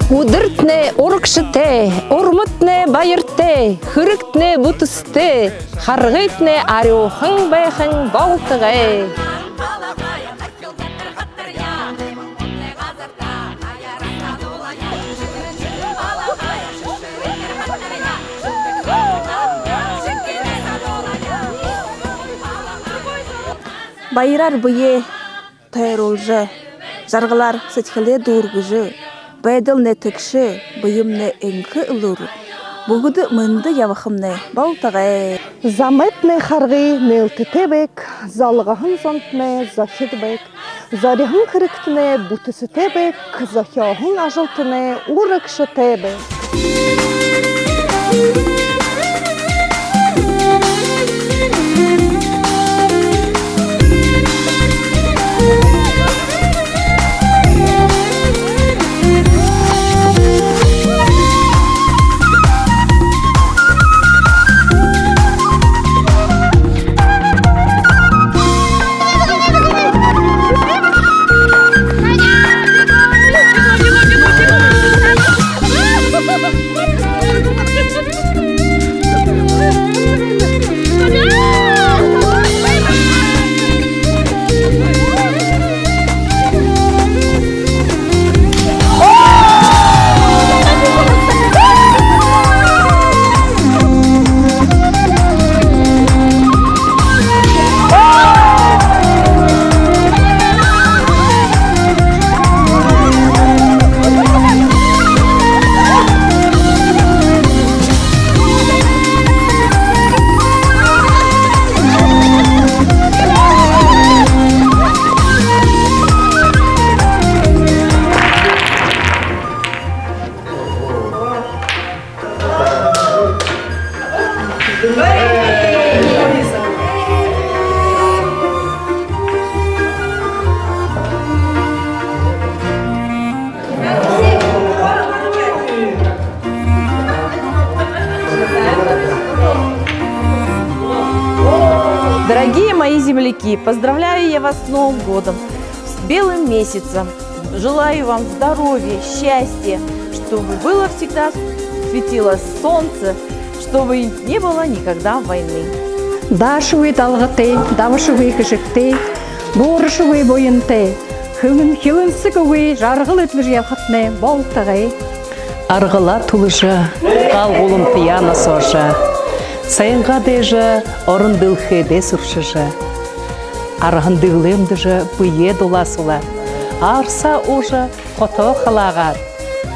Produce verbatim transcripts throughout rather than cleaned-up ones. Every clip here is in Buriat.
Үдэртнай урагшатай, урматнай баяртай, хэрэгтнай бүтэсэтэй, харгытнай арюухан байхань болтогой. Баяраар бэеэ тойруулжа, жаргалаар сэдьхэлээ дүүргэжэ, байдалнай тэгшэ, бэемнай энхэ элүүр, бүгэдэ мэндэ ябахамнай болтогой. Замайтнай харгы нээлтэтэй байг, залгаһан зонтнай зохид байг, зориһон хэрэгтнай бүтэсэтэй байг, зохёоһон ажалтнай урагшатай байг. Дорогие мои земляки, поздравляю я вас с Новым годом, с белым месяцем. Желаю вам здоровья, счастья, чтобы было всегда светило солнце, чтобы не было никогда войны. Даашагүй далгатай, дабашагүй хэшэгтэй, буурашагүй буянтай, хилэн-, хилэнсэгүй жаргал эдлэжэ ябахатнай болтогой. Аргалаа түлэжэ, гал гуламтаяа носоожо, сайнгаа дээжэ орон дэлхэйдээ сүршэжэ, арһан дэгэлээ үмдэжэ, бэеэ дулаасуулаад, аарсаа уужа, хотоо халаагаад,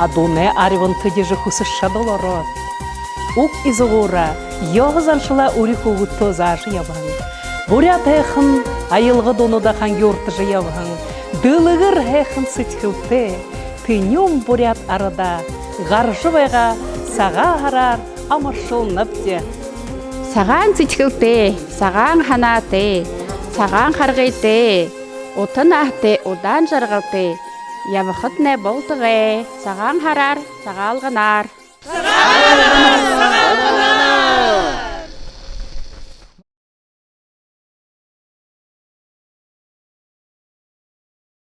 адуунай арьбан тэдижэ, хүсэшэ шадал ороод, уг изагуураа, ёһо заншалаа үри хүүгэдтээ заажа ябаһан, буряад һайхан аялга дуунуудаа хангюуртажа ябаһан, дэлгэр һайхан сэдьхэлтэй, тэнюун буряад арадаа гаража байгаа Сагаан һараар амаршалнабди. Сагаан сэдьхэлтэй, сагаан һанаатай, сагаан харгытай, ута наһатай, удаан жаргалтай ябахатнай болтогой. Сагаан һараар, Сагаалганаар.